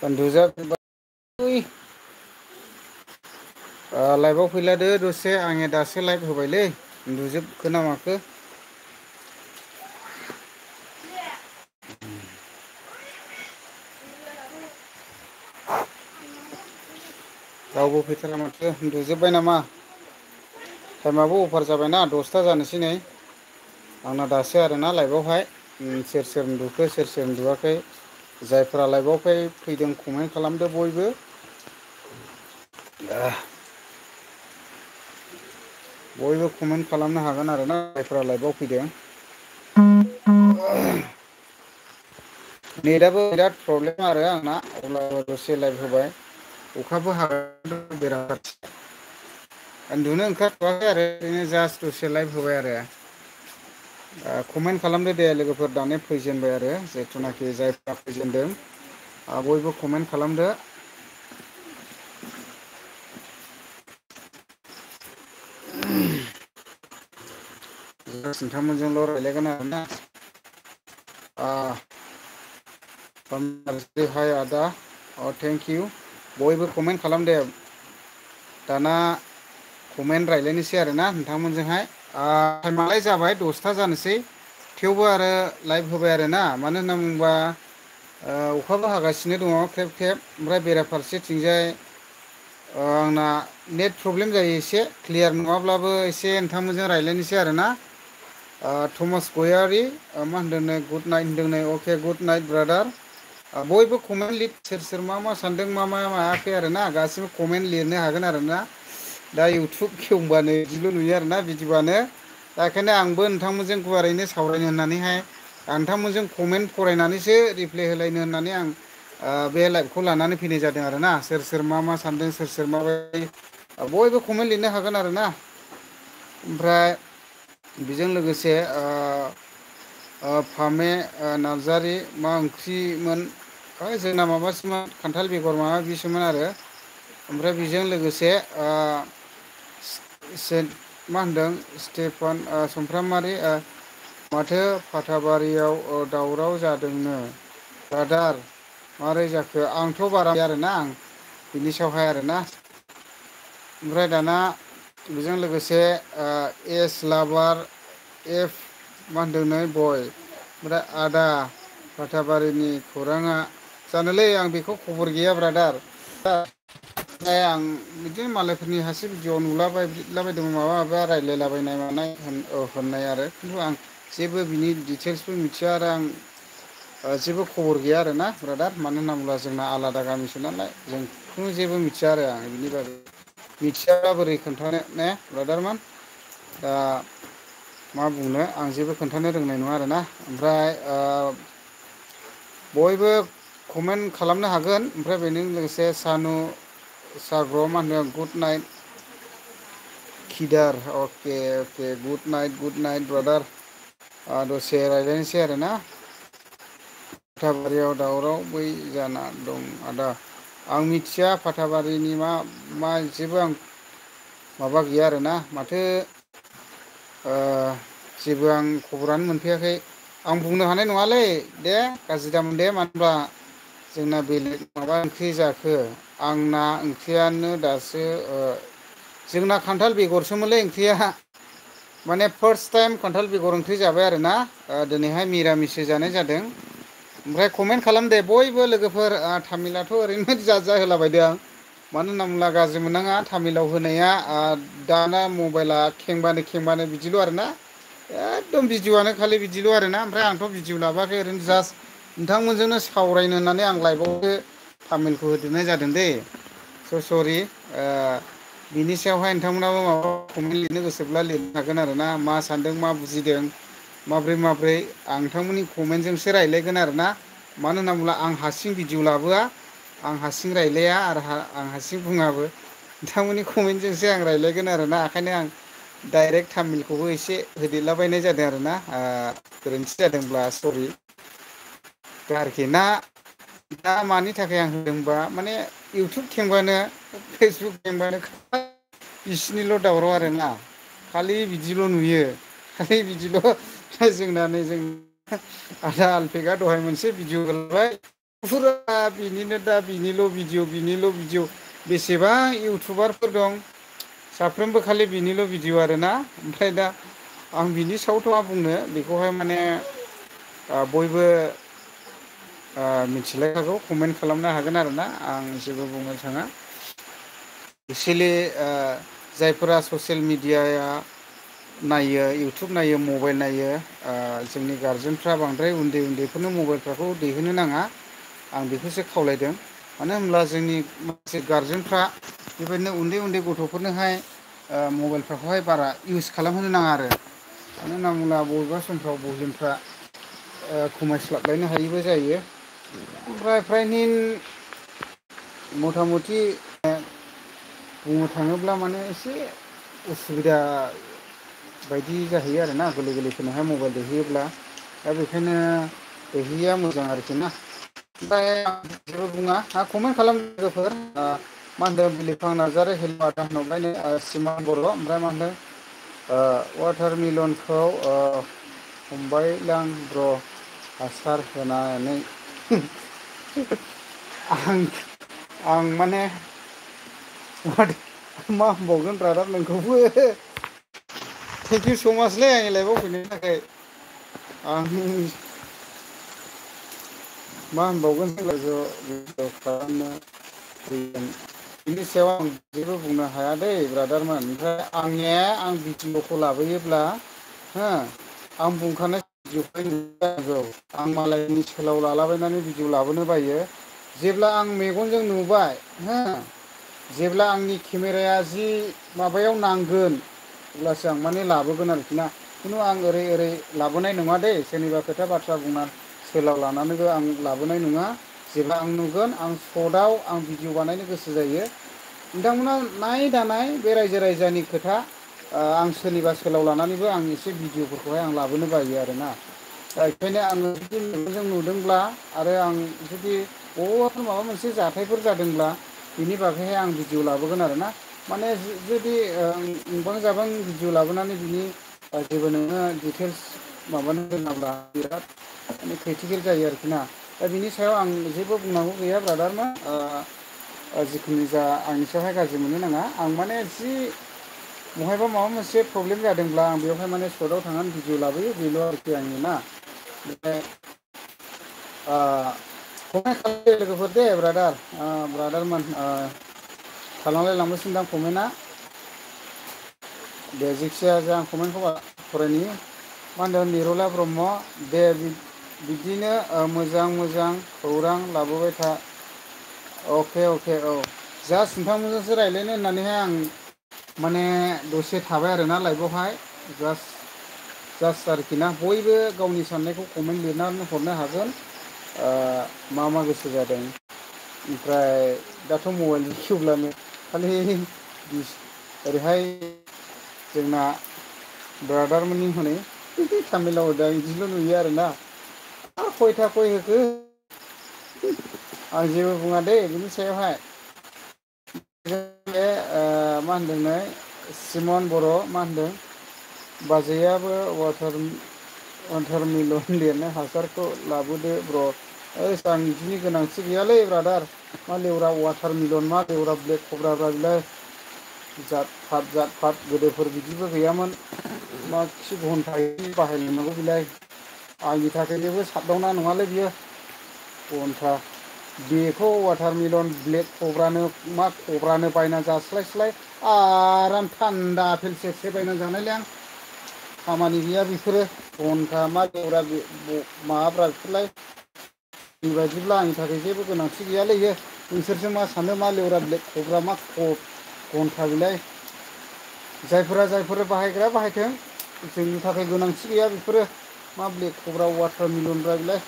उन्दुजाबाय लाइभआव फैलादो दसे आङो दासो लाइभ होबायलै उन्दुजोबखो ना माखो रावबो फैथारा माथो उन्दुजोब्बाय नामा टाइमाबो अभार जाबायना 10था जानोसै नै आंना दासो आरोना लाइभआवहाय सोर सोर उन्दुखो सोर सोर उन्दुआखै जायफ्रा लाइभआव फैदों कमेन्ट खालामदो बयबो बयबो कमेन्ट खालामनो हागोन आरोना जायफ्रा लाइभआव फैदों नेटआबो बिराद प्रब्लेम आरो आंना अब्लाबो दसे लाइभ होबाय अखाबो हागासिनो बेराफारसे उन्दुनो ओंखारथ'वाखै आरो ओरैनो जास्ट दसे लाइभ होबाय आरो कमेन्ट खालामदो दे लोगोफोर दानो फैजेनबाय आरो जिथुनाखि जायफ्रा फैजेनदों बयबो कमेन्ट खालामदो नोंथांमोनजोंल' रायज्लायगोन आरोना हाय आदा थेंक इउ बयबो कमेन्ट खालाम दे दाना कमेन्ट रायज्लायनोसै आरोना नोंथांमोनजोंहाय टाइमालाय जाबाय 10था जानोसै थेवबो आरो लाइभ होबाय आरोना मानो होनना बुङोबा अखाबो हागासिनो दङ ख्रेब ख्रेब ओमफ्राय बेराफारसेथिंजाय आंना नेट प्रब्लेम जायो एसे क्लियार नङाब्लाबो एसे नोंथांमोनजों रायज्लायनोसै आरोना थमास गयारि मा होनदों नै गुड नाइट होनदों नै अके गुड नाइट ब्रादार बयबो कमेन्ट लिर सोर सोर मा सानदों मा मायाखै आरोना गासिबो कमेन्ट लिरनो हागोन आरोना दा इउटुब खेवबानो बिदिल' नुयो आरोना भिडिअ'आनो दा बेखायनो आंबो नोंथांमोनजों गुवारैनो सावरायनो होननानैहाय नोंथांमोनजों कमेन्ट फरायनानैसो रिप्लाय होलायनो होननानै आं बे लाइभखौ लानानै फैनाय जादों आरोना सोर सोर मा सानदों सोर सोर माबायदि बयबो कमेन्ट लिरनो हागोन आरोना ओमफ्राय बेजों लोगोसे फामे नार्जारि मा ओंख्रिमोन जोंना माबासोमोन खान्थाल बेगर माबा बिसोमोन आरो ओमफ्राय बेजों लोगोसे मा होनदों स्टिफान सुमफ्रामारि माथो फाथाबारियाव दावराव जादोंनो ब्रादार माबोरै जाखो आंथ' बारा आरोना आं बिनि सायावहाय आरोना ओमफ्राय दाना बेजों लोगोसे एस लाभार एफ मा होनदों बय ओमफ्राय आदा फाथाबारिनि खौराङा जानोलै आं बेखौ खबर गैया ब्रादार आं बिदिनो मालायफोरनि हासो भिडिअ नुलाबायदोंमोन माबा माबा रायलायलाबायनाय मानाय होननाय आरो खिन्थु आं जेबो बिनि डिटेल्सबो मिथिया आरो आं जेबो खबर गैया आरोना ब्रादार मानो होनना बुङोब्ला जोंना आलादा गामिसो नालाय जों खुनु जेबो मिथिया आरो आं बिनि बागै मिथियाब्ला बोरै खोन्थानो ने ब्रादारमोन दा मा बुंनो आं जेबो खोन्थानो रोंनाय नङा आरोना ओमफ्राय बयबो कमेन्ट खालामनो हागोन ओमफ्राय बेजों लोगोसे सानु साग्र मा होनो गुड नाइट खिदार अके अके गुड नाइट ब्रादार दसे रायज्लायनोसै आरोना फाथाबारियाव दावराव बै जाना दं आदा आं मिथिया फाथाबारिनि मा जेबो आं माबा गैया आरोना माथो जेबो आं खबरानो मोनफैयाखै आं बुंनो हानाय नङालै दे गाज्रि दामोन दे मानो होनबा जोंना बेलेग माबा ओंख्रि जाखो आंना ओंख्रियानो दासो जोंना खान्थाल बेगरसोमोनलै ओंख्रिया माने फार्स्ट टाइम खान्थाल बेगर ओंख्रि जाबाय आरोना दिनैहाय मिरामिससो जानाय जादों ओमफ्राय कमेन्ट खालाम दे बयबो लोगोफोर तामिलाथ' ओरैनो होलाबायदों आं मानो होनना बुङोब्ला गाज्रि मोननाङा तामिलाव होनाया दाना मबाइला खेंबानो बिदिल' आरोना एकदम भिडिअ'आनो खालि बिदिल' आरोना ओमफ्राय आंथ' भिडिअ' लाबोआखै ओरैनो जास्ट नोंथांमोनजोंनो सावरायनो होननानै आं लाइभआवसो तामिलखौ होदेरनाय जादों दै स' सरि बिनि सायावहाय नोंथांमोनाबो माबा कमेन्ट लिरनो गोसोब्ला लिरनो हागोन आरोना मा सानदों मा बुजिदों माब्रै आं नोंथांमोननि कमेन्टजोंसो रायज्लायगोन आरोना मानो होनना बुङोब्ला आं हारसिं भिडिअ' लाबोआ आं हारसिं रायलाया आरो आं हारसिं बुङाबो नोंथांमोननि कमेन्टजोंसो आं रायज्लायगोन आरोना ओंखायनो आं डाइरेक्ट तामिलखौबो एसे होदेरलाबायनाय जादों आरोना गोरोन्थि जादोंब्ला सरि आरोखि दा मानि थाखाय आं होदोंबा माने इउटुब खेंबानो फेसबुक खेंबानो बिसिनिल' दावराव आरोना खालि बिदिल' नुयो खालि बिदिल' जोंना नै जों आदा आलफेगा दहाय मोनसे भिडिअ' होलायबाय फुरा बिनिनो दा बिनिल' भिडिअ बेसेबां इउटुबारफोर दं साफ्रोमबो खालि बिनिल' भिडिअ आरोना ओमफ्राय दा आं बिनि सायावथ' मा बुंनो बेखौहाय माने बयबो मिथिलायखागौ कमेन्ट खालामनो हागोन आरोना आं जेबो बुंनो थाङा एक्सुलि जायफोरा ससियेल मिडियाया नायो इउटुब नायो मबाइल नायो जोंनि गारजेनफ्रा बांद्राय उन्दै उन्दैफोरनो मबाइलफोरखौ दैहोनो नाङा आं बेखौसो खावलायदों मानो होनब्ला जोंनि माखासे गारजेनफ्रा बेबायदिनो उन्दै उन्दै गथ'फोरनोहाय मबाइलफोरखौहाय बारा इउस खालामहोनो नाङा आरो मानो होनना बुङोब्ला बबेबा समफ्राव प्रब्लेमफ्रा खमायस्लाबलायनो हायिबो जायो ओमफ्राय मथा मथि बुंनो थाङोब्ला माने एसे उसुबिदा बायदि जाहैयो आरोना गोरलै गोरलैफोरनोहाय मबाइल दैहोयोब्ला दा बेखायनो दैहैयैया मोजां आरोखि ना ओमफ्राय जेबो बुङा कमेन्ट खालाम लोगोफोर मा होनदों बिलिफां नार्जारि हेलुवाटा हरबाय सिमा बर' ओमफ्राय मा होनदों वाटारमिलनखौ हमबायलां ब्र' हासार होनानै आं माने मा होनबावगोन ब्रादार नोंखौबो थेंक इउ स' माचलै आंनि लाइफआव फैनायनि थाखाय आं मा होनबावगोन खालामनो बिनि सायाव आं जेबो बुंनो हाया दै ब्रादारमोन ओमफ्राय आं भिडिअखौ लाबोयोब्ला हो आं बुंखानाय आं मालायनि सोलाव लालाबायनानै भिडिअ लाबोनो बायो जेब्ला आं मेगनजों नुबाय हो जेब्ला आंनि केमेराया जि माबायाव नांगोन अब्लासो आं माने लाबोगोन आरोखि ना खुनु आं ओरै लाबोनाय नङा दै सोरनिबा खोथा बाथ्रा बुंना सोलाव लानानैबो आं लाबोनाय नङा जेब्ला आं नुगोन आं सर्टआव आं भिडिअ बानायनो गोसो जायो नोंथांमोना नाय दानाय बे रायजो राजानि खोथा आं सोरनिबा सोलाव लानानैबो आं एसे भिडिअफोरखौहाय आं लाबोनो बायो आरोना दा बेखायनो आङो जुदि मेगनजों नुदोंब्ला आरो आं जुदि बबावबाफोर माबा मोनसे जाथायफोर जादोंब्ला बिनि बागैहाय आं भिडिअ लाबोगोन आरोना माने जुदि नंबां जाबां भिडिअ लाबोनानै बिनि जेबो नोङो डिटेल्स माबानो रोङाब्ला बिराद माने क्रिटिकेल जायो आरोखि ना दा बिनि सायाव आं जेबो बुंनांगौ गैया ब्रादारमोन जिखुनु जा आंनि सायावहाय गाज्रि मोननो नाङा आं माने जि बहायबा माबा मोनसे प्रब्लेम जादोंब्ला आं बेवहाय माने सर्टआव थांनानै भिडिअ लाबोयो बेल' आरोखि आंनि ना ओमफ्राय कमेन्ट खालामदो लोगोफोर दे ब्रादारमोन थालांलाय लांबायसोनदां कमेन्टआ दे जेखिजाया आं कमेन्टखौ फरायनि मा होनदों निरला ब्रह्म दे बिदिनो मोजां मोजां खौरां लाबोबाय था अके औ जास्ट नोंथांमोनजोंसो रायज्लायनो होननानैहाय आं माने दसे थाबाय आरोना लाइभआवहाय जास्ट आरोखि ना बयबो गावनि साननायखौ कमेन्ट लिरनानै हरनो हागोन मा मा गोसो जादों ओमफ्राय दाथ' मबाइल खेवब्लानो खालि ओरैहाय जोंना ब्रादारमोननि हनै तामिलाव हरदों बिदिल' नुयो आरोना खयथा खय होखो आं जेबो बुङा दे बिनि सायावहाय बे मा होनदोंनो सिमन बर' मा होनदों बाजैयाबो वाटारमिलन लिरनाय हासारखौ लाबोदो ब्र' आं बिदिनि गोनांथि गैयालै ब्रादार मा लेवरा वाटारमिलन मा लेवरा ब्लेक कब्राब्रा बिलाय जात फात गोदोफोर बिदिबो गैयामोन मा खि घन्टायै बाहायलायनांगौ बिलाय आंनि थाखाय जेबो साबदावना नङालै बियो घन्टा बेखौ वाटारमिलन ब्लेक कब्रानो बायना जास्लायस्लाय आराम थान्दा आपेल सेरसे बायना जानायलै आं खामानि गैया बेफोरो घन्टा मा लेवरा माबाब्रा बेफोरलाय बेबायदिब्ला आंनि थाखाय जेबो गोनांथि गैयालै इयो नोंसोरसो मा सानो मा लेवरा ब्लेक कब्रा मा घन्टा बिलाय जायफोरा बाहायग्रा बाहायथों जोंनि थाखाय गोनांथि गैया बेफोरो मा ब्लेक कब्रा वाटारमिलनब्रा बिलाय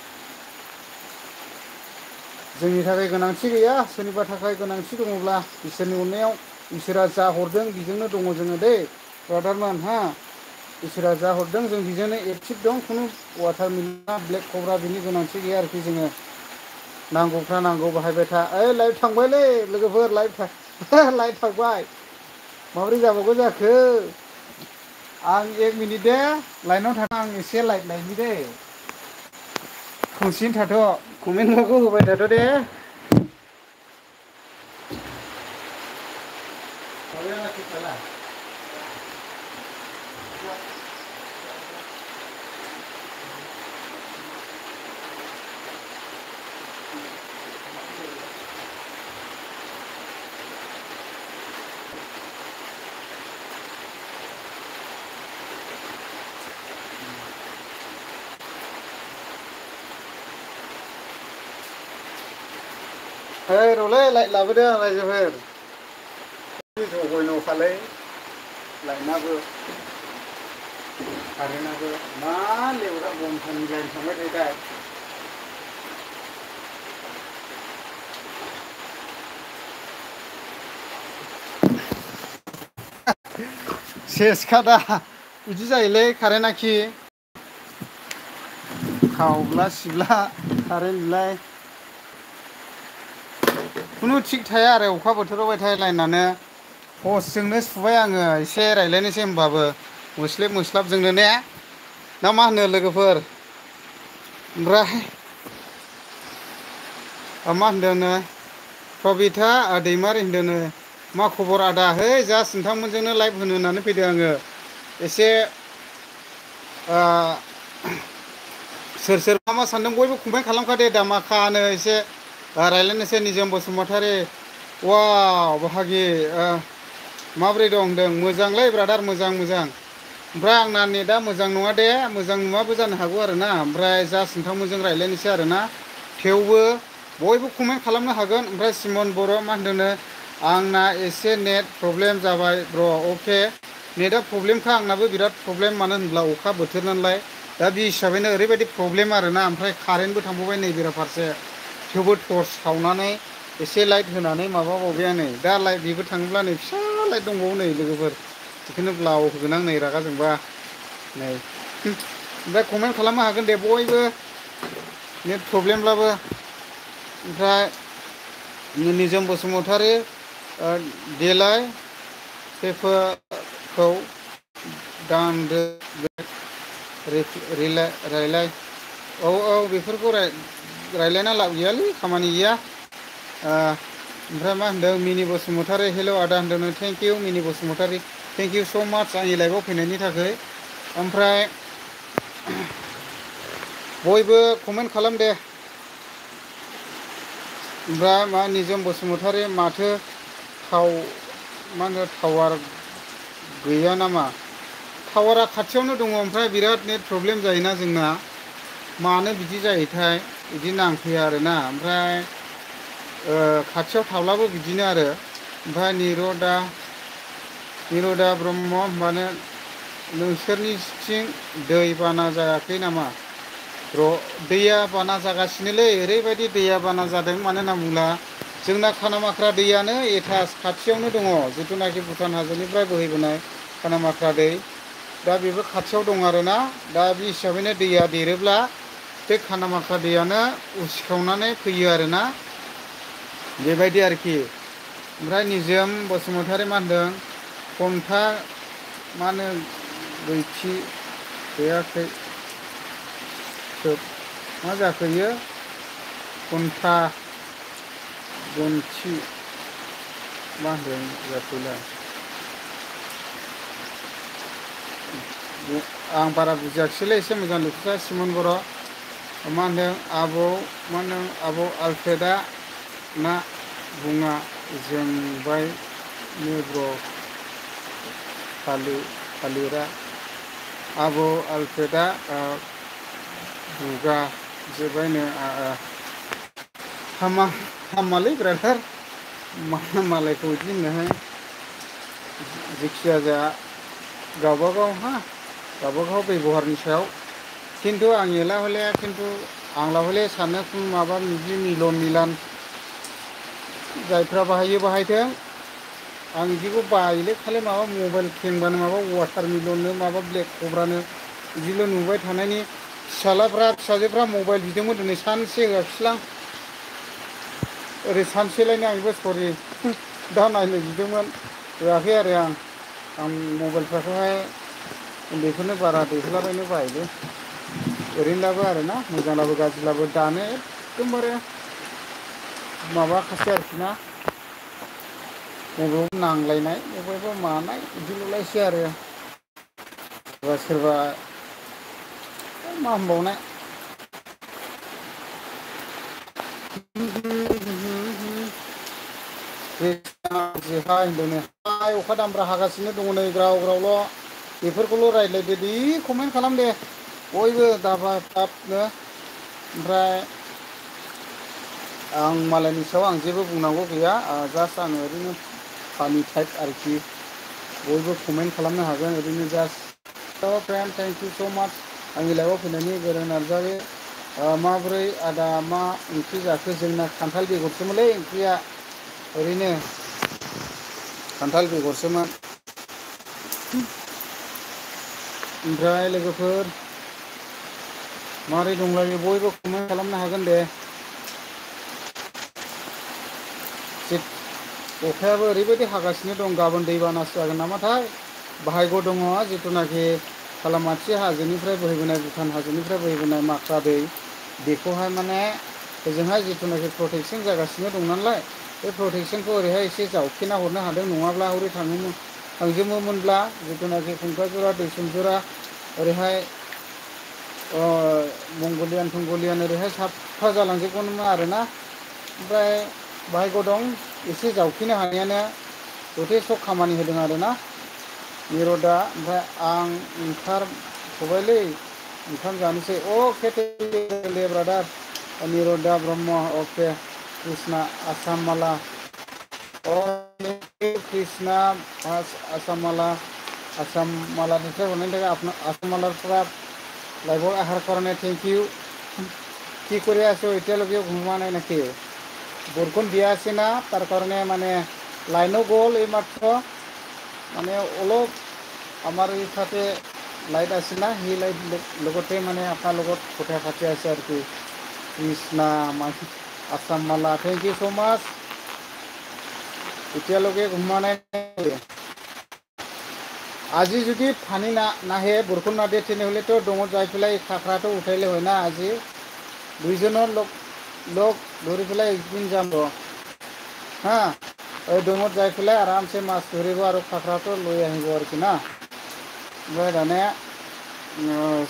जोंनि थाखाय गोनांथि गैया सोरनिबा थाखाय गोनांथि दङब्ला इसोरनि अननायाव इसोरा जा हरदों बेजोंनो दङ जोङो दै ब्रादारमोन हा इसोरा जा हरदों जों बेजोंनो एक्टिभ दं खुनु वाटारमिलना ब्लेक कब्रा बिनि गोनांथि गैया आरोखि जोङो नांगौफ्रा नांगौ बाहायबाय था ओइ लाइभ थांबायलै लोगोफोर लाइभ थांबाय माबोरै जाबावगौ जाखो आं 1 मिनिट दे लाइनाव थाना आं एसे लाइट लायनि दे खनसेनो थाथ' कमेन्टफोरखौ होबाय थाथ' दे Hey, rồi lại là bây giờ là rồi rồi nó phải lấy lại na vừa phải na vừa má liệu đã buồn thành lên không biết đây đây सेसखादा बिदि जायोलै कारेन्टआखि खावब्ला सिब्ला कारेन्टलाय खुनु थिग थाया आरो अखा बोथोराव बायथाय लाइनानो हसजोंनो सुबाय आङो एसे रायलायनोसै होमबाबो मोस्लेब मोस्लाबजोंनो ने ना मा होनो लोगोफोर ओमफ्राय मा होनदोंनो प्रबिता दैमारि होनदोंनो मा खबर आदा है जास्ट नोंथांमोनजोंनो लाइभ होनो होननानै फैदों आङो एसे सोर सोर मा सानदों बयबो कमेन्ट खालामखादे दामाखानो एसे रायलायनोसै निजोम बसुमतारी वाव बाहागि माबोरै दं होनदों मोजांलै ब्रादार मोजां मोजां ओमफ्राय आंना नेटआ मोजां नङा दे मोजां नङाबो जानो हागौ आरोना ओमफ्राय जास्ट नोंथांमोनजों रायलायनोसै आरोना थेवबो बयबो कमेन्ट खालामनो हागोन ओमफ्राय सिमन बर' मा होनदोंनो आंना एसे नेट प्रब्लेम जाबाय ब्र अके नेटआ प्रब्लेमखा आंनाबो बिराद प्रब्लेम मानो होनब्ला अखा बोथोर नालाय दा बे हिसाबैनो ओरैबायदि प्रब्लेम आरोना ओमफ्राय कारेन्टबो थांबावबाय नै बेराफारसे थेवबो टर्च सावनानै एसे लाइट होनानै माबाबावबाय आं नै दा लाइट बेबो थाङोब्ला नै फिसा लाइट दंबावो नै लोगोफोर बेखौनो ब्लाव होगोन आं नै रागा जोंबा नै ओमफ्राय कमेन्ट खालामनो हागोन दे बयबो नेट प्रब्लेमब्लाबो ओमफ्राय निजोम बसुमतारी देलाय पेपारखौ दानदो रायलाय औ बेफोरखौ रायलायना लाब गैयालै खामानि गैया ओमफ्राय मा होनदों मिनि बसुमतारी हेल' आदा होनदों थेंक इउ मिनि बसुमतारी थेंक इउ स' माच आंनि लाइभआव फैनायनि थाखाय ओमफ्राय बयबो कमेन्ट खालाम दे ओमफ्राय मा निजोम बसुमतारी माथो मा होनो टावार गैया नामा टावारा खाथियावनो दङ ओमफ्राय बिराद नेट प्रब्लेम जायोना जोंना मानो बिदि जायोथाय बिदि नांफैया आरोना ओमफ्राय खाथियाव थाब्लाबो बिदिनो आरो ओमफ्राय निरदा ब्रह्म होनबानो नोंसोरनिथिं दै बाना जायाखै नामा र' दैया बाना जागासिनोलै ओरैबायदि दैया बाना जादों मानो होनना बुङोब्ला जोंना खानामाख्रा दैयानो एटाच खाथियावनो दङ जिथुनाखि भुटान हाजोनिफ्राय बोहैबोनाय खानामाख्रा दै दा बेबो खाथियाव दं आरोना दा बे हिसाबैनो दैया देरोब्ला बे खानामाख्रा दैयानो उसिखावनानै फैयो आरोना बेबायदि आरोखि ओमफ्राय निजोम बसुमतारी मा होनदों खन्था मा होनो गैथि गैयाखै मा जाखो इयो खन्था गनथि मा होनदों जाखैला आं बारा बुजियाखिसैलै एसे मोजां लिरखा सिमन बर' मा होनदों आब' आलफ्रेदा ना बुङा जोंबायनो ब्र थालिरा आब' आलफ्रेदा बुगा जोबायनो हामालै ब्रादार मालायखौ बिदि होनोहाय जेखिया जाया गावबागाव बेबहारनि सायाव खिन्थु आंला हले सानो माबा बिदि मिलान जायफ्रा बाहायो बाहायथों आं बिदिखौ बायोलै खालि माबा मबाइल खेंबानो माबा वाटार मिलननो माबा ब्लेक कब्रानो बिदिल' नुबाय थानायनि फिसाजोफ्रा मबाइल बिदोंमोन दिनै सानसे होआखिसैलां ओरै सानसेलायनो आंबो सरि दा नायनो बिदोंमोन होआखै आरो आं मबाइलफोरखौहाय उन्दैफोरनो बारा दैहोलाबायनो बायोलै ओरैनोब्लाबो आरोना मोजांब्लाबो गाज्रिब्लाबो दानो एकदमबारे माबाखासै आरोखि ना बबेयाव नांलायनाय बबेयावबा मानाय बिदिल'लायसै आरो सोरबा सोरबा मा होनबावनाय जिहाय होनदोंनो हाय अखा दामब्रा हागासिनो दङ नै ग्राव ग्रावल' बेफोरखौल' रायज्लायदो दे कमेन्ट खालाम दे बयबो दाबा थाबनो ओमफ्राय आं मालायनि सायाव आं जेबो बुंनांगौ गैया जास्ट आङो ओरैनो फानि टाइप आरोखि बयबो कमेन्ट खालामनो हागोन ओरैनो जास्ट फ्रेन्ड थेंक इउ स' माच आंनि लाइफआव फैनायनि गोरों नार्जारि माबोरै आदा मा ओंख्रि जाखो जोंना खान्थाल बेगरसोमोनलै ओंख्रिया ओरैनो खान्थाल बेगरसोमोन ओमफ्राय लोगोफोर मारै दंलायो बयबो कमेन्ट खालामनो हागोन दे अखायाबो ओरैबायदि हागासिनो दं गाबोन दैबानासो जागोन नामाथाय बाहायग' दङ जिथुनाखि खालामाथि हाजोनिफ्राय बोहैबोनाय भुटान हाजोनिफ्राय बोहैबोनाय माख्रा दै बेखौहाय माने ओजोंहाय जिथुनाखि प्रटेकसन जागासिनो दं नालाय बे प्रटेकसनखौ ओरैहाय एसे जावखेना हरनो हादों नङाब्ला हरै थांजोबोमोनब्ला जिथुनाखि खुंखाजरा दैसुमजरा ओरैहाय मंगलियान ओरैहाय साफा जालांजोबगौमोन आरोना ओमफ्राय बाहायग' दं एसे जावखिनो हानायानो जथेस्थ' खामानि होदों आरोना निरदा ओमफ्राय आं ओंखारथ'बायलै ओंखाम जानोसै अके दे ब्रादार निरदा ब्रह्म अके कृष्णा आसाम माला कृष्णा आसाम मालानिफ्राय हरनायनि थाखाय आसाम मालाफ्रा লাইভৰ অহাৰ কাৰণে থেংক ইউ কি কৰি আছো এতিয়ালৈকে ঘুমোৱা নাই নেকি বৰষুণ দিয়া আছে না তাৰ কাৰণে মানে লাইনো গ'ল এইমাত্ৰ মানে অলপ আমাৰ ইফালে লাইট আছিল না সেই লাইট লগতে মানে আপোনাৰ লগত কথা পাতি আছে আৰু কি কৃষ্ণা আসাম মালা থেংক ইউ ছ' মাচ এতিয়ালৈকে ঘুমোৱা নাই আজি যদি পানী নাহে বৰষুণ নাদে তেনেহ'লেতো দঙত যাই পেলাই খাখৰাটো উঠাইলে হয় না আজি দুইজনৰ লগ ধৰি পেলাই একদিন যাম হা এই দঙত যাই পেলাই আৰামছে মাছ ধৰিব আৰু খাখৰাটো লৈ আহিব আৰকি না ओमफ्राय दाने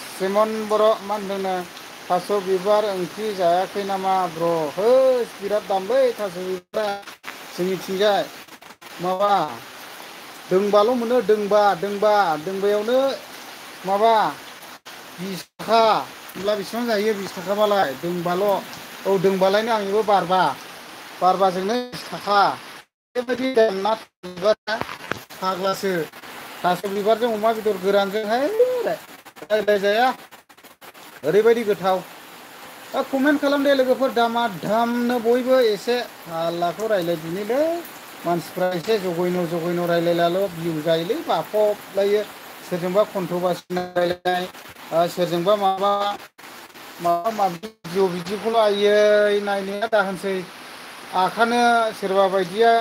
सिमन बर' मा होनदोंनो थास' बिबार ओंख्रि जायाखै नामा ब्र' होस बिराद दामलै थास' बिबारा जोंनिथिंजाय माबा दोंबाल' मोनो दोंबायावनो माबा 20 थाखा होमब्ला बेसेबां जायो 20 थाखाबालाय दोंबाल' औ दोंबालायनो आंनिबो बारबाजोंनो 20 थाखा बेबायदि दामना बिबारा फाग्लासो थास' बिबारजों अमा बेदर गोरानजोंहाय रायज्लायजाया ओरैबायदि गोथाव कमेन्ट खालाम दे लोगोफोर दामा दामनो बयबो एसे हाल्लाखौ रायज्लायदिनिलै मानसिफ्रा एसे जगैन' रायज्लायलाल' भिउ जायोलै बाफबलायो सोरजोंबा कन्ट्रभार्सि रायज्लायनाय सोरजोंबा माबा भिडिअ बिदिखौल' आयै नायनाया दाहोनसै आखानो सोरबा बायदिया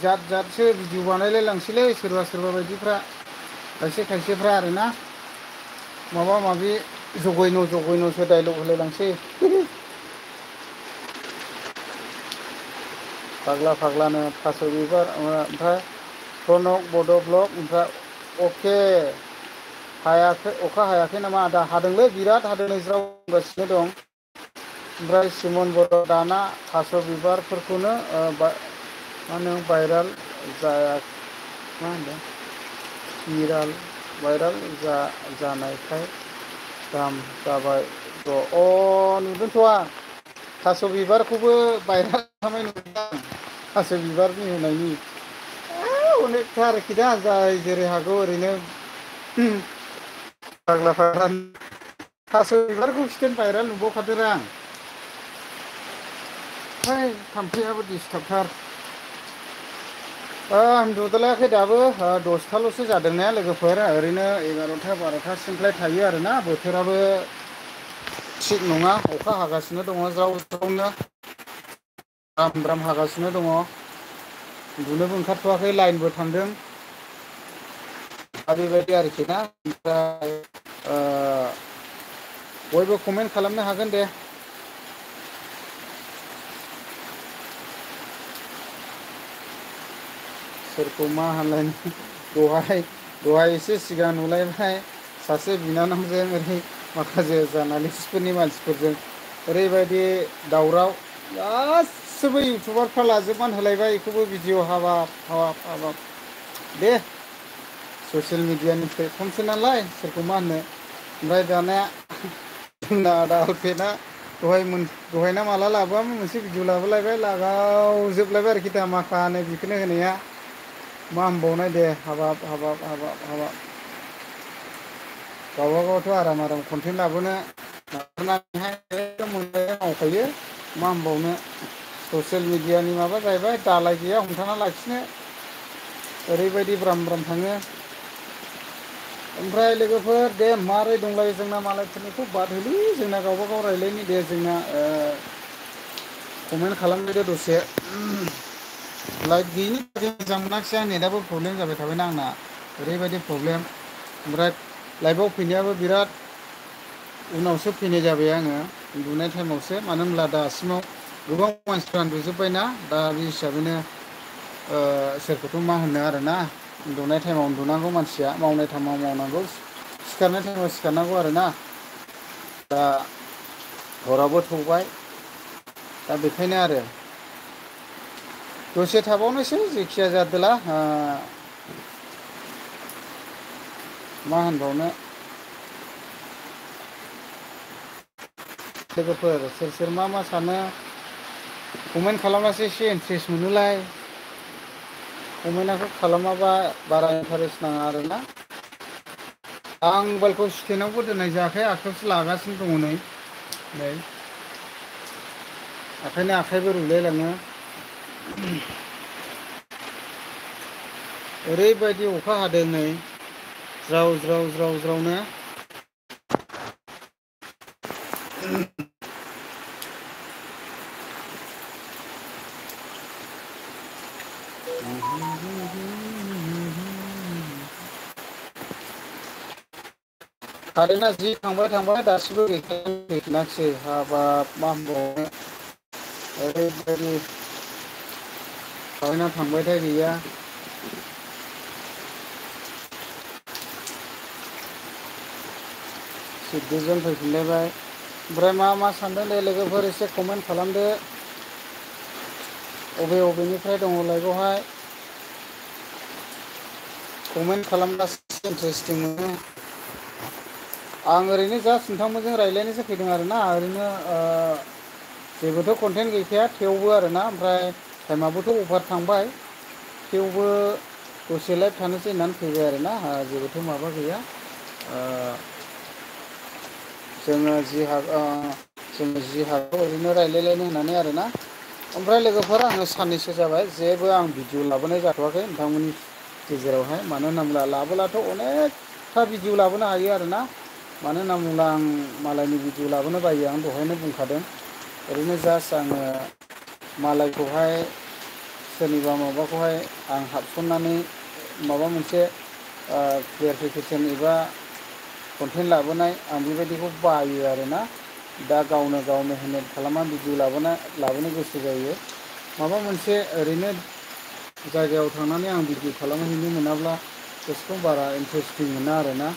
जातसो भिडिअ बानायलाय लांसैलै सोरबा बायदिफ्रा खायसेफ्रा आरोना माबा माबि जगैन'सो डाइलग होलायलांसै फाग्लानो थास' बिबार ओमफ्राय प्रनक बड' ब्लग ओमफ्राय अके अखा हायाखै नामा आदा हादोंलै बिराद हादों ज्राव गासिनो दं ओमफ्राय सिमन बर' दाना थास' बिबारफोरखौनो मा होनो भाइराल जानायखाय दाम जाबाय नुदोंथ' आं थास' बिबारखौबो भाइराल खालामनाय नुदों थास' बिबारनि होनायनि अनेकथा आरोखि दा जाय जेरै हागौ ओरैनो फाग्ला थास' बिबारखौ खिथानो भाइराल नुबावखादों आं थाम्फैयाबो डिस्टार्बथार उन्दुदलायाखै दाबो 10थाल'सो जादों ने लोगोफोर ओरैनो 11था 12थासिमलाय थायो आरोना बोथोराबो थिग नङा अखा हागासिनो दङ ज्राव ज्रावनो ब्राम हागासिनो दङ उन्दुनोबो ओंखारथ'वाखै लाइनबो थांदों दा बेबायदि आरोखि ना ओमफ्राय बयबो कमेन्ट खालामनो हागोन दे सोरखौ मा होनलायनो दहाय एसे सिगां नुलायबाय सासे बिनानावजों ओरै माखासे जार्नालिस्टफोरनि मानसिफोरजों ओरैबायदि दावराव गासिबो इउटुबारफ्रा लाजोबनानै होलायबाय बेखौबो भिडिअ' हाबाब दे ससियेल मिडियानि प्लेटफर्मसो नालाय सोरखौ मा होननो ओमफ्राय दाना जोंना आदा अलपेटआ दहायना माला लाबोआमोन मोनसे भिडिअ लाबोलायबाय लागावजोबलायबाय आरोखि धामाखानो बेखौनो होनाया मा होनबावनाय दे हाबाब गावबागावथ' आराम कन्टेन्ट लाबोनो नाजानानैहाय एकदम मोजाङै मावखायो मा होनबावनो ससियेल मिडियानि माबा जाहैबाय दालाय गैया हमथाना लाखिनो ओरैबायदि ब्राम ब्राम थाङो ओमफ्राय लोगोफोर दे मारै दंलायो जोंना मालायफोरनिखौ बाद होलै जोंना गावबा गाव रायलायनि दे जोंना कमेन्ट खालामदो दसे लाइट गैयिनि थाखाय मोजां मोनाखिसै आं नेटआबो प्रब्लेम जाबाय थाबायना आंना ओरैबायदि प्रब्लेम ओमफ्राय लाइभआव फैनायाबो बिराद उनावसो फैनाय जाबाय आङो उन्दुनाय टाइमावसो मानो होनब्ला दासिमाव गोबां मानसिफ्रा उन्दुजोब्बायना दा बे हिसाबैनो सोरखौथ' मा होननो आरोना उन्दुनाय टाइमाव उन्दुनांगौ मानसिया मावनाय टाइमाव मावनांगौ सिखारनाय टाइमाव सिखारनांगौ आरोना दा हराबो थौबाय दा बेखायनो आरो दसे थाबावनोसै जेखिया जादोला मा होनबावनो लोगोफोर सोर मा सानो कमेन्ट खालामब्लासो एसे इन्ट्रेस्ट मोनोलाय कमेन्टआथ' खालामाबा बारा इन्टारेस्ट नाङा आरोना आं मबाइलखौ स्टेनावबो दोननाय जायाखै आखायावसो लागासिनो दङ नै ओंखायनो आखाइबो रुलायलाङो ओरैबायदि अखा हादों नै ज्राव नो कारेन्टआ जि थांबाय दासिमबो गैफिनाखिसै हाबाब मा होनबावनो ओरैबायदि कारेन्टआ थांबायथाय गैया सिद्धिजों फैफिनलायबाय ओमफ्राय मा सानदों दे लोगोफोर एसे कमेन्ट खालामदो बबेनिफ्राय दङ लाइभआवहाय कमेन्ट खालामब्लासो इन्टारेस्टिं मोनो आं ओरैनो जास्ट नोंथांमोनजों रायज्लायनोसो फैदों आरोना ओरैनो जेबोथ' कन्टेन्ट गैखाया थेवबो आरोना ओमफ्राय टाइमाबोथ' अभार थांबाय थेवबो दसे लाइभ थानोसै होननानै फैबाय आरोना जेबोथ' माबा गैया जोङो जि हागौ ओरैनो रायलायलायनो होननानै आरोना ओमफ्राय लोगोफोर आङो साननैसो जाबाय जेबो आं भिडिअ लाबोनाय जाथ'वाखै नोंथांमोननि गेजेरावहाय मानो होनना बुङोब्ला लाबोलाथ' अनेकथा भिडिअ लाबोनो हायो आरोना मानो होनना बुङोब्ला आं मालायनि भिडिअ लाबोनो बायो आं दहायनो बुंखादों ओरैनो जास्ट आङो मालायखौहाय सोरनिबा माबाखौहाय आं हाबसननानै माबा मोनसे क्लियारिफिकेसन एबा कन्टेन्ट लाबोनाय आं बेबायदिखौ बायो आरोना दा गावनो गाव मेहनत खालामना भिडिअ लाबोनो गोसो जायो माबा मोनसे ओरैनो जायगायाव थांनानै आं भिडिअ खालामहैनो मोनाब्ला गोसोखौ बारा इन्टारेस्टिं मोना आरोना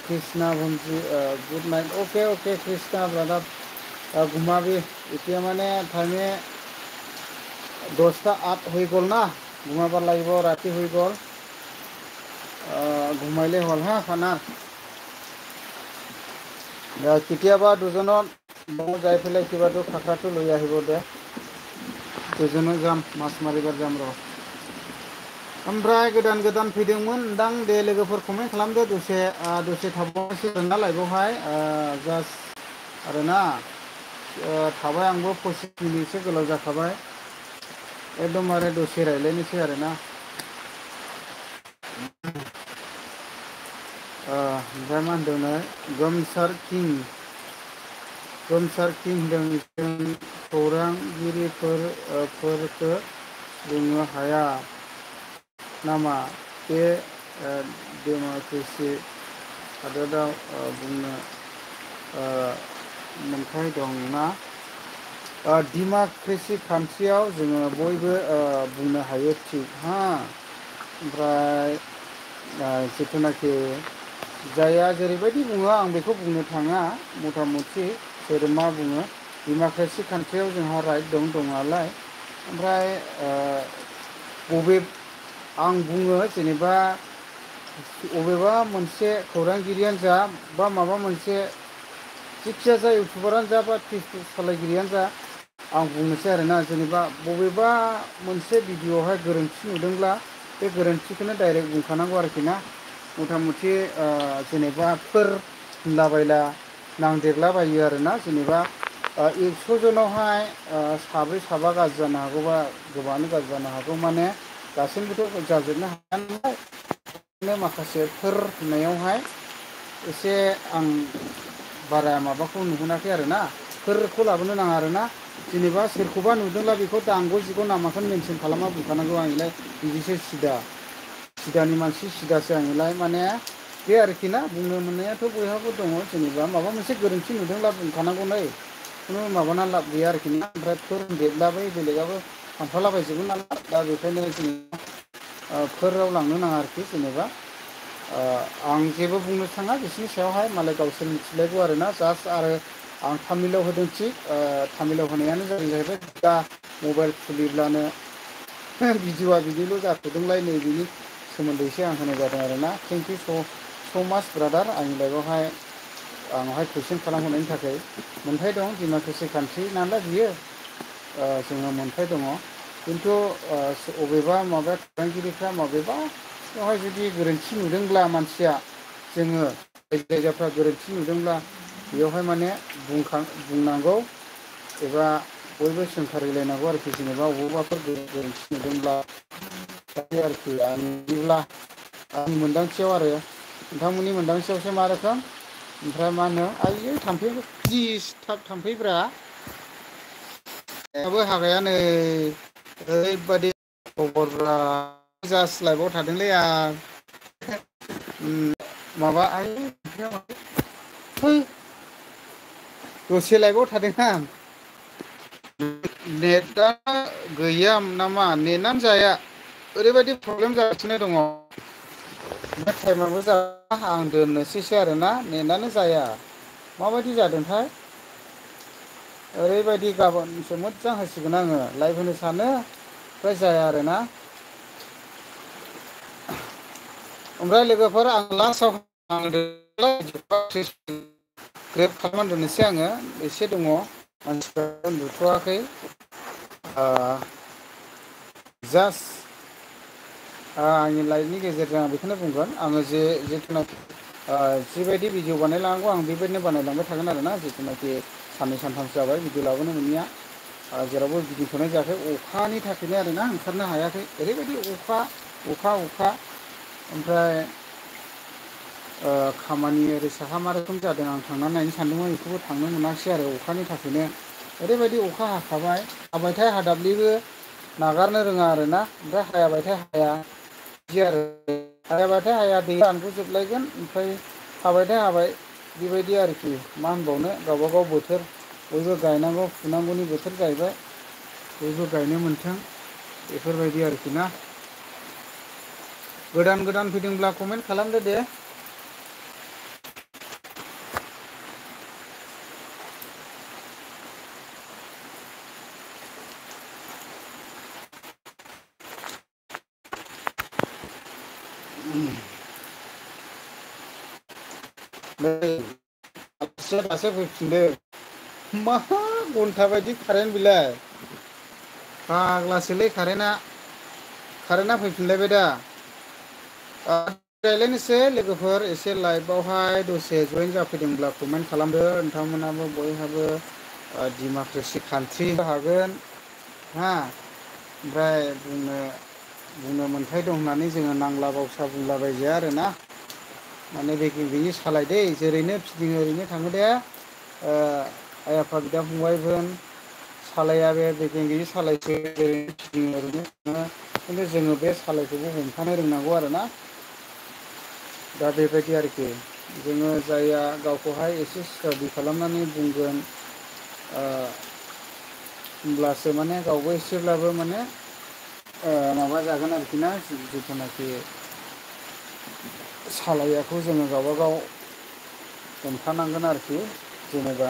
कृष्णा भुंजी good night okay Krishna brother घुमा भी इतना मैंने टाइम 10टा 8 हो गल ना घुमाबार লাগিব राति हो गल घुमाइले हल हा खाना केতিয়াबा दुजोনত যাই পেলাই কিবাটো খাখাটো লৈ আহিব দে दुजोनो जाम मास मारिबार जाम र' ओमफ्राय गोदान फैदोंमोन दां दे लोगोफोर कमेन्ट खालामदो दसे थाबावनोसै आरोना लाइभआवहाय जास्ट आरोना थाबाय आंबो 25 मिनिटसो गोलाव जाखाबाय एकदमबारे दसे रायलायनोसै आरोना ओमफ्राय मा होनदोंनो गोमसार किं होनदों जों खौरांगिरिफोरखौ बुंनो हाया नामा बे डेम'क्रेसि हादोराव बुंनो मोनथाय दं ना डेम'क्रेसि कान्ट्रियाव जोङो बयबो बुंनो हायो थिग हा ओमफ्राय जिथुनाखि जायहा जेरैबायदि बुङो आं बेखौ बुंनो थाङा मथा मथि सोर मा बुङो डेम'क्रेसि कान्ट्रियाव जोंहा राइट दं नालाय ओमफ्राय बबे आं बुङो जेनेबा बबेबा मोनसे खौरांगिरियानो जा बा माबा मोनसे जिखिया जाय इउटुबारानो जा बा फेसबुक सालायगिरियानो जा आं बुंनोसै आरोना जेनेबा बबेबा मोनसे भिडिअ'आवहाय गोरोन्थि नुदोंब्ला बे गोरोन्थिखौनो डाइरेक्ट बुंखानांगौ आरोखि ना मथा मथि जेनेबा फोर होनलाबायला नांदेरलाबायो आरोना जेनेबा 100 जनावहाय साब्रै साबा गाज्रि जानो हागौ बा गोबाङानो गाज्रि जानो हागौ माने गासैबोथ' जाजोबनो हाया नालाय माखासे फोर होननायावहाय एसे आं बारा माबाखौ नुहुनाखै आरोना फोरखौ लाबोनो नाङा आरोना जेनेबा सोरखौबा नुदोंब्ला बेखौ दांगौ जिगौ नामाखौनो मेनसन खालामना बुंखानांगौ आंलाय बिदिसो सिदानि मानसि सिदासो आंलाय माने बे आरोखि ना बुंनो मोननायाथ' बयहाबो दङ जेनेबा माबा मोनसे गोरोन्थि नुदोंब्ला बुंखानांगौ नै खुनु माबाना लाब गैया आरोखि ना ओमफ्राय फोर होनदेरलाबै बेलेगाबो थांफालाबायजोबगोन नालाय दा बेखायनो जों फोराव लांनो नाङा आरोखि जेनेबा आं जेबो बुंनो थाङा बिसोरनि सायावहाय मालाय गावसोर मिथिलायगौ आरोना जास्ट आरो आं तामिलाव होदों थिग तामिलाव होनायानो जाहैबाय दा मबाइल खुलिब्लानो भिडिअ'आ बिदिल' जाथ'दोंलाय नै बिनि सोमोन्दैसो आं होनाय जादों आरोना थेंक इउ स' माच ब्रादार आंनि लाइफआवहाय आंनावहाय कुइसन खालामहरनायनि थाखाय मोनथाय दं डेम'क्रेसि कान्ट्रि नालाय बियो जोङो मोनथाय दङ खिन्थु अबेबा माबा खौरांगिरिफ्रा माबेबा बेवहाय जुदि गोरोन्थि नुदोंब्ला मानसिया जोङो जायगाफ्रा गोरोन्थि नुदोंब्ला बेयावहाय माने बुंनांगौ एबा बयबो सोंखारिलायनांगौ आरोखि जेनेबा बबेबाफोर गोरोन्थि नुदोंब्ला आरोखि आंनिब्ला आंनि मोनदांथियाव आरो नोंथांमोननि मोनदांथियावसो मा रोखोम ओमफ्राय मा होनो आयै थाम्फै जि थाम्फैब्रा दाबो हागाया नै ओरैबादि खबरब्रा जास्ट लाइभआव थादोंलै आं माबा दसे लाइभआव थादों आं नेटआ गैया नामा नेटआनो जाया ओरैबायदि प्रब्लेम जागासिनो दङ ओमफ्राय टाइमाबो जाया आं दोननोसैसो आरोना नेटआनो जाया माबायदि जादोंथाय ओरैबायदि गाबोनसो मोजां होसिगोन आङो लाइभ होनो सानो ओमफ्राय जाया आरोना ओमफ्राय लोगोफोर आं लास्टआव ग्रेब खालामनानै दोननोसै आङो एसे दङ मानसिफ्रा उन्दुथ'वाखै जास्ट आंनि लाइफनि गेजेरजों आं बेखौनो बुंगोन आङो जिथुनाखि जिबायदि भिडिअ बानायलांनांगौ आं बेबायदिनो बानायलांबाय थागोन आरोना जिथुनाखि साननै सानथामसो जाबाय भिडिअ लाबोनो मोनैया जेरावबो भिडिअखौनो जायाखै अखानि थाखायनो आरोना ओंखारनो हायाखै ओरैबायदि अखा ओमफ्राय खामानि ओरै साहा मा रोखोम जादों आं थांनानै नायनो सानदोंमोन बेखौबो थांनो मोनाखिसै आरो अखानि थाखायनो ओरैबायदि अखा हाखाबाय हाबायथाय हादाब्लिबो नागारनो रोङा आरोना ओमफ्राय हायाबाथाय हाया बिदि आरो हायाबाथाय हाया दै रानबोजोबलायगोन ओमफ्राय हाबायथाय हाबाय बेबायदि आरोखि मा होनबावनो गावबागाव बोथोर बयबो गायनांगौ फुनांगौनि बोथोर जाहैबाय बयबो गायनो मोन्थों बेफोरबायदि आरोखि ना गोदान फैदोंब्ला कमेन्ट खालामदो दे दासो फैफिनदों मा घन्टा बायदि कारेन्ट बिलाय फाग्लासोलै कारेन्टआ फैफिनलायबाय दा रायज्लायनोसै लोगोफोर एसे लाइभआवहाय दसे जयेन जाफैदोंब्ला कमेन्ट खालामदो नोंथांमोनाबो बयहाबो डेम'क्रेसि कान्ट्रि हागोन हा ओमफ्राय बुंनो मोन्थाय दं होननानै जोङो नांला बावसा बुंलाबायजाया आरोना माने बेनि सालायदै जेरैनो फिदिं ओरैनो थाङो दे आइ आफा बिदा फंबायमोन सालाया बे बेगिं गैयि सालायसो ओरैनो फिदिं ओरैनो थाङो खिन्थु जोङो बे सालायखौबो हमथानो रोंनांगौ आरोना दा बेबायदि आरोखि जोङो जायहा गावखौहाय एसे स्टाडि खालामनानै बुंगोन होमब्लासो माने गावबो एसेब्लाबो माने माबा जागोन आरोखि ना जिथुनाखि सालायखौ जोङो गावबा गाव हमथानांगोन आरोखि जेनेबा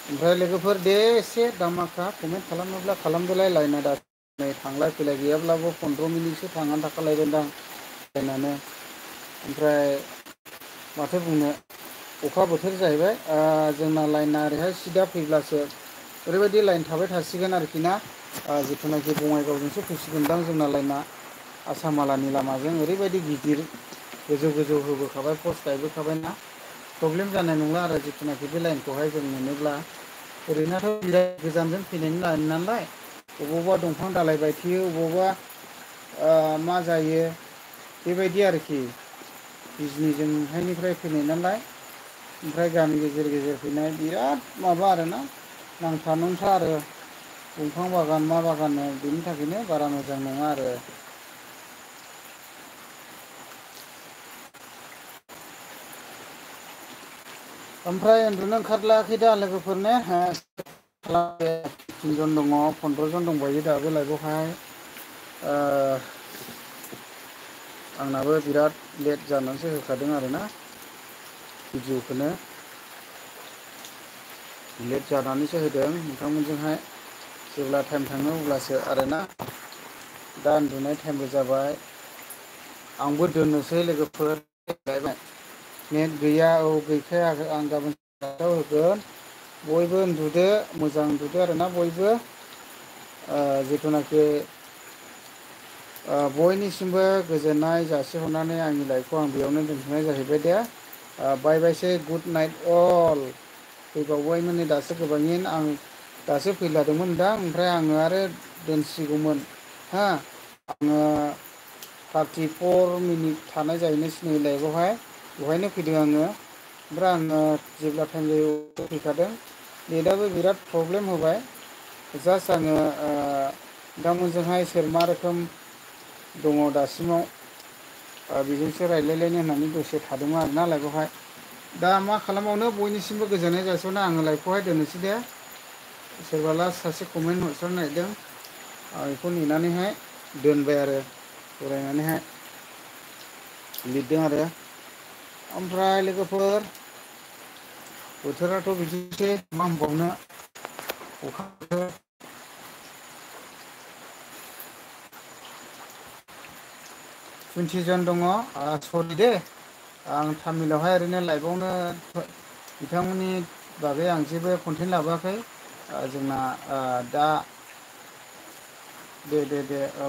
ओमफ्राय लोगोफोर दे एसे दामाखा कमेन्ट खालामोब्ला खालामदोलाय लायना दा नै थांलाय फैलाय गैयाब्लाबो 15 मिनिटसो थांनानै थाखालायगोनदां लायनानो ओमफ्राय माथो बुंनो अखा बोथोर जाहैबाय जोंना लाइना ओरैहाय सिदा फैब्लासो ओरैबायदि लाइन थाबाय थासिगोन आरोखि ना जिथुनाखि बङाइगावजोंसो फैसिगोनदां जोंना लाइना आसामालानि लामाजों ओरैबायदि गिदिर गोजौ गोजौ होबोखाबाय पस्ट गायबोखाबायना प्रब्लेम जानाय नंला आरो जिथुनाखि बे लाइनखौहाय जों मोनोब्ला ओरैनोथ' बिराद गोजानजों फैनायनि लाइन नालाय अबावबा दंफां दालाइ बायथेयो अबावबा मा जायो बेबायदि आरोखि बिजनिजोंहायनिफ्राय फैनाय नालाय ओमफ्राय गामि गेजेर गेजेर फैनाय बिराद माबा आरोना नांथा नुंथा आरो दंफां बागान मा बागाननो बेनि थाखायनो बारा मोजां नङा आरो ओमफ्राय उन्दुनो ओंखारलायाखै दा लोगोफोर ने 3 जन दङ 15 जन दंबायो दाबो लाइभआवहाय आंनाबो बिराद लेट जानानैसो होखादों आरोना भिडिअखौनो लेट जानानैसो होदों नोंथांमोनजोंहाय जेब्ला टाइम थाङो अब्लासो आरोना दा उन्दुनाय टाइमबो जाबाय आंबो दोननोसै लोगोफोर नेट गैया औ गैखाया आं गाबोन होगोन बयबो उन्दुदो मोजां उन्दुदो आरोना बयबो जिथुनाखि बयनिसिमबो गोजोननाय जासिहरनानै आंनि लाइफखौ आं बेयावनो दोनथ'नाय जाहैबाय दे बाय बायसै गुड नाइट अल फैबावबायमोन नै दासो गोबाङैनो आं दासो फैलादोंमोन दां ओमफ्राय आङो आरो दोनसिगौमोन हा आङो 34 मिनिट थानाय जाहैनोसै नै लाइभआवहाय बेवहायनो फैदों आङो ओमफ्राय आङो जेब्ला टाइम जायो फैखादों नेटआबो बिराद प्रब्लेम होबाय जास्ट आङो नोंथांमोनजोंहाय सोर मा रोखोम दङ दासिमाव बेजोंसो रायज्लायलायनो होननानै दसे थादोंमोन आरोना लाइभआवहाय दा मा खालामबावनो बयनिसिमबो गोजोननाय जासिहरना आङो लाइभखौहाय दोननोसै दे सोरबा लास्ट सासे कमेन्ट हरसनो नागिरदों आं बेखौ नेनानैहाय दोनबाय आरो फरायनानैहाय लिरदों आरो ओमफ्राय लोगोफोर बोथोराथ' बिदिनोसै मा होनबावनो अखा बोथोर 20 जन दङ सरि दे आं तामिलावहाय ओरैनो लाइभआवनो बिथांमोननि बागै आं जेबो कन्टेन्ट लाबोआखै जोंना दा दे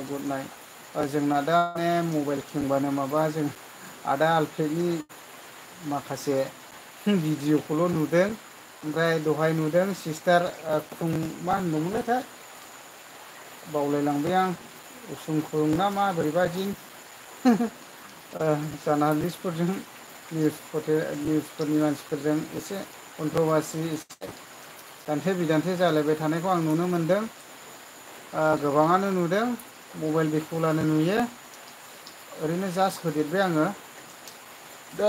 गुड नाइट जोंना दा माने मबाइल खेंबानो माबा जों आदा आलफ्रेदनि माखासे भिडिअ'खौल' नुदों ओमफ्राय दहाय नुदों सिस्टार मा होनदोंमोनलायथाय बावलायलांबाय आं उसुंखुरुं ना मा बोरैबादि जार्नालिस्टफोरजों निउसफोरनि मानसिफोरजों एसे कन्ट्रभारसि एसे दान्थे बिदान्थे जालायबाय थानायखौ आं नुनो मोनदों गोबाङानो नुदों मबाइल बेखौलानो नुयो ओरैनो जास्ट होदेरबाय आङो दा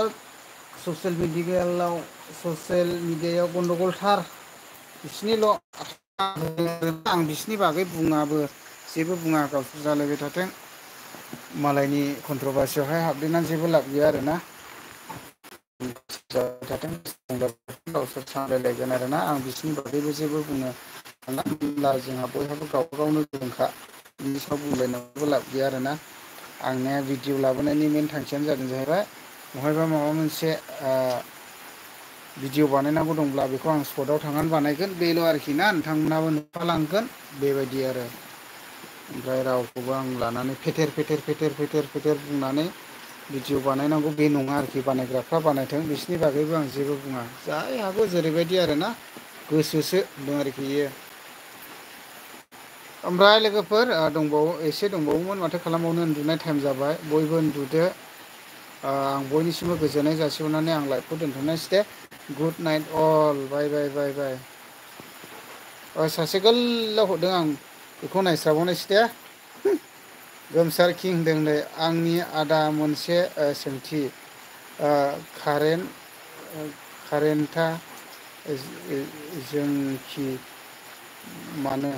ससियेल मिडियायाव गन्दगलथार बिसिनिल' आं बिसिनि बागै बुङाबो जेबो बुङा गावसोर जालायबाय थाथों मालायनि कन्ट्रभारसियावहाय हाबदेरनानै जेबो लाब गैया आरोना गावसोर सामलायलायगोन आरोना आं बिसिनि बागैबो जेबो बुंनो होनब्ला जोंहा बयहाबो गावबा गावनो गोरोंखा बिनि सायाव बुंलायनांगौबो लाब गैया आरोना आंनिया भिडिअ लाबोनायनि मेन थांखियानो जादों जाहैबाय बहायबा माबा मोनसे भिडिअ बानायनांगौ दंब्ला बेखौ आं स्पटआव थांनानै बानायगोन बेल' आरोखि ना नोंथांमोनाबो नुफालांगोन बेबायदि आरो ओमफ्राय रावखौबो आं लानानै फेथेर बुंनानै भिडिअ बानायनांगौ बे नङा आरोखि बानायग्राफ्रा बानायथों बिसोरनि बागैबो आं जेबो बुङा जाय हागौ जेरैबायदि आरोना गोसोसो होनदों आरोखि इयो ओमफ्राय लोगोफोर एसे दंबावोमोन माथो खालामबावनो उन्दुनाय टाइम जाबाय बयबो उन्दुदो आं बयनिसिमबो गोजोननाय जासिहरनानै आं लाइभखौ दोनथ'नायसै दे गुड नाइट अल बाय सासे गोलाव हरदों आं बेखौ नायस्राबावनायसै दे गोमसार किं होनदों आंनि आदा मोनसे सोंथि कारेन्टआ जोंखि मानो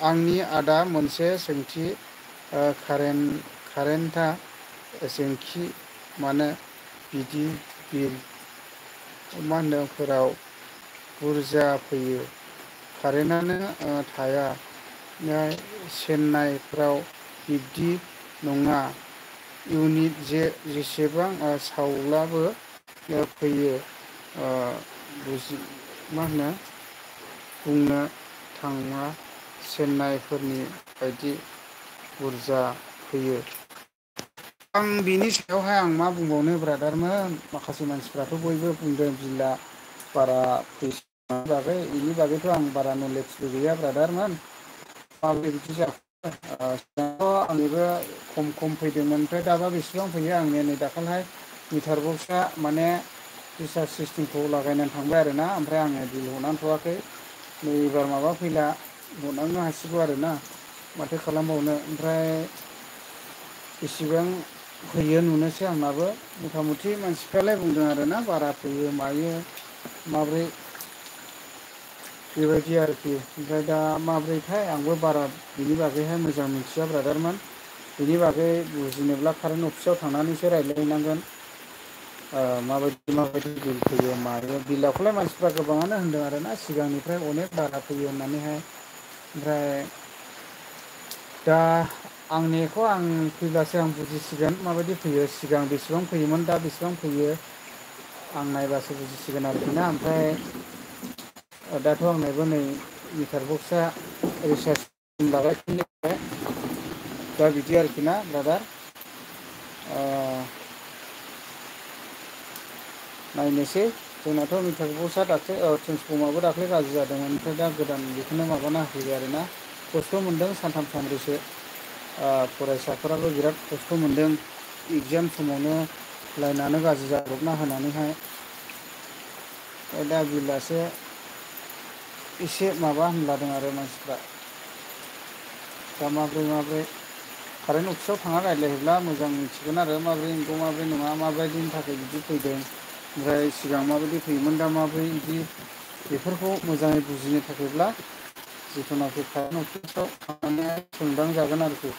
आंनि आदा मोनसे सोंथि कारेन्टआ जोंखि मानो बिदि बिल मा होनो फोराव बुरजा फैयो कारेन्टनो थाया चेन्नाइफ्राव बिब्दि नङा इउनिट जेसेबां सावब्लाबो फैयो मा होनो बुंनो थाङा चेन्नाइफोरनि बायदि बुरजा फैयो। आं बिनि सायावहाय आं मा बुंबावनो ब्रादारमोन माखासे मानसिफ्राथ' बयबो बुंदों बिला बारा फैसा बागै बेनि बागैथ' आं बारा नलेजबो गैया ब्रादारमोन माबोरै बिदि जाखो आंनिबो खम फैदोंमोन ओमफ्राय दाबा बेसेबां फैयो आंनिया नै दाखालिहाय मिटार बक्सआ माने रिसार्ज सिस्टेमखौ लागायनानै थांबाय आरोना ओमफ्राय आङो बिल हरनांथ'वाखै नै एबार माबा फैला हरनांनो हासिगौ आरोना माथो खालामबावनो ओमफ्राय इसिबां फैयो नुनोसै आंनाबो मथा मथि मानसिफ्रालाय बुंदों आरोना बारा फैयो मायो माब्रै बेबायदि आरोखि ओमफ्राय दा माब्रैथाय आंबो बारा बिनि बागैहाय मोजां मिथिया ब्रादारमोन बिनि बागै बुजिनोब्ला कारेन्ट अफिसाव थांनानैसो रायज्लायहैनांगोन माबायदि बिल फैयो मायो बिलाखौलाय मानसिफ्रा गोबाङानो होनदों आरोना सिगांनिफ्राय अनेक बारा फैयो होननानैहाय ओमफ्राय दा आंनिखौ आं फैब्लासो आं बुजिसिगोन माबायदि फैयो सिगां बेसेबां फैयोमोन दा बेसेबां फैयो आं नायबासो बुजिसिगोन आरोखि ना ओमफ्राय दाथ' आंनाबो नै मिटार बक्सआ रिसार्ज लागायफिननो दा बिदि आरोखि ना ब्रादार नायनोसै जोंनाथ' मिटार बक्सआ दाख्लै ट्रेन्सफर्माबो दाख्लै गाज्रि जादोंमोन ओमफ्राय दा गोदान बेखौनो माबाना होफैबाय आरोना खस्थ' मोनदों सानथाम सानब्रैसो फरायसाफोराबो बिराद खस्थ' मोनदों इगजाम समावनो लाइनानो गाज्रि जाब्रबना होनानैहाय दा बिलासो एसे माबा होनलादों आरो मानसिफ्रा दा माब्रै कारेन्ट अफिसाव थांना रायज्लायहैब्ला मोजां मिथिगोन आरो माब्रै नंगौ माब्रै नङा माबायदिनि थाखाय बिदि फैदों ओमफ्राय सिगां माबायदि फैयोमोन दा माब्रै बिदि बेफोरखौ मोजाङै बुजिनो थाखायब्ला जिथुनाखि कारेन्ट अफिसाव थांनानै सोंदांजागोन आरोखि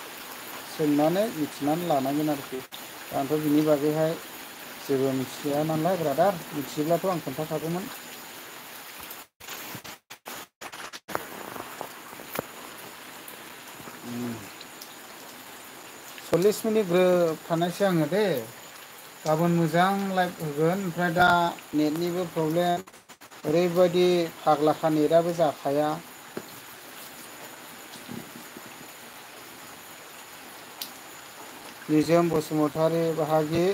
सोंनानै मिथिनानै लानांगोन आरोखि आंथ' बिनि बागैहाय जेबो मिथिया नालाय ब्रादार मिथियोब्लाथ' आं खोन्थाखागौमोन। 40 मिनिट ग्रोब थानायसै आङो दे गाबोन मोजां लाइभ होगोन ओमफ्राय दा नेटनिबो प्रब्लेम ओरैबायदि फाग्लाखा नेटआबो जाखाया निजोम बसुमतारी बाहागि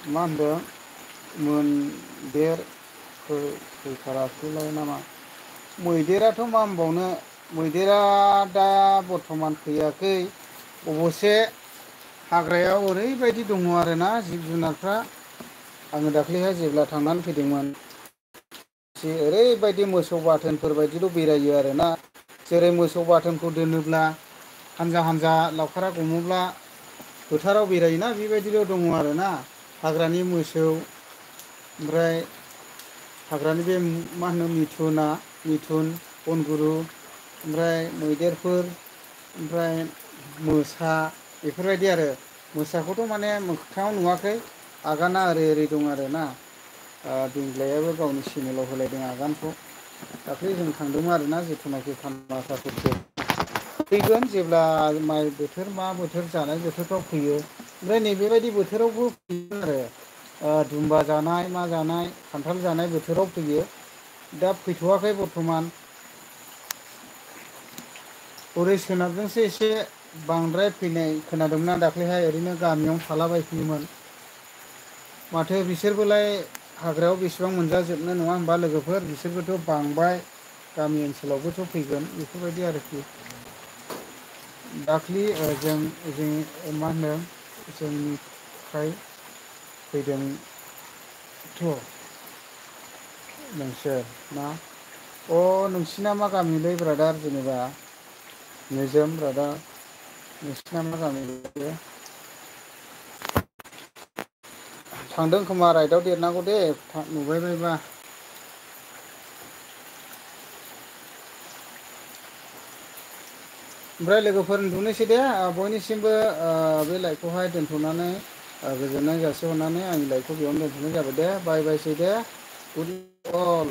मा होनदों मैदेर फैथाराखैलाय नामा मैदेराथ' मा होनबावनो मैदेरा दा बर्थमान फैयाखै अबसे हाग्रायाव ओरैबायदि दङ आरोना जिब जुनारफ्रा आङो दाख्लैहाय जेब्ला थांनानै फैदोंमोन ओरैबायदि मोसौ बाथोनफोर बायदिल' बेरायो आरोना जेरै मोसौ बाथोनखौ दोनोब्ला हानजा हानजा लावखारा गुमोब्ला फोथाराव बेरायोना बेबायदिल' दङ आरोना हाग्रानि मोसौ ओमफ्राय हाग्रानि बे मा होनो मिथुन बनगुरु ओमफ्राय मैदेरफोर ओमफ्राय मोसा बेफोरबायदि आरो मोसाखौथ' माने मोगथाङाव नुवाखै आगाना ओरै ओरै दं आरोना दिंग्लायाबो गावनि चेनेलाव होलायदों आगानखौ दाख्लै जों थांदोंमोन आरोना जिथुनाखि खामाखाफोरखौ फैगोन जेब्ला माइ बोथोर मा बोथोर जानाय बोथोरफ्राव फैयो ओमफ्राय नैबेबायदि बोथोरावबो फैयो आरो दुमबा जानाय मा जानाय खान्थाल जानाय बोथोराव फैयो दा फैथ'वाखै बर्थमान ओरै सोनाबजोंसो एसे बांद्राय फैनाय खोनादोंमोन आं दाख्लैहाय ओरैनो गामियावनो थालाबायफैयोमोन माथो बिसोरबोलाय हाग्रायाव बेसेबां मोनजाजोबनो नङा होमबा लोगोफोर बिसोरबोथ' बांबाय गामि ओनसोलावबोथ' फैगोन बेफोरबायदि आरोखि दाख्लि जों मा होनो जोंनिफ्राय फैदोंथ' नोंसोर मा नोंसिना मा गामिलै ब्रादार जेनेबा निजोम ब्रादार नोंसिना मा गामि थांदों खोमा राइटआव देरनांगौ दे नुबाय बायबा ओमफ्राय लोगोफोर उन्दुनोसै दे बयनिसिमबो बे लाइभखौहाय दोनथ'नानै गोजोननाय जासिहरनानै आंनि लाइभखौ बेयावनो दोनथ'नाय जाबाय दे बाय बायसै दे गुड अल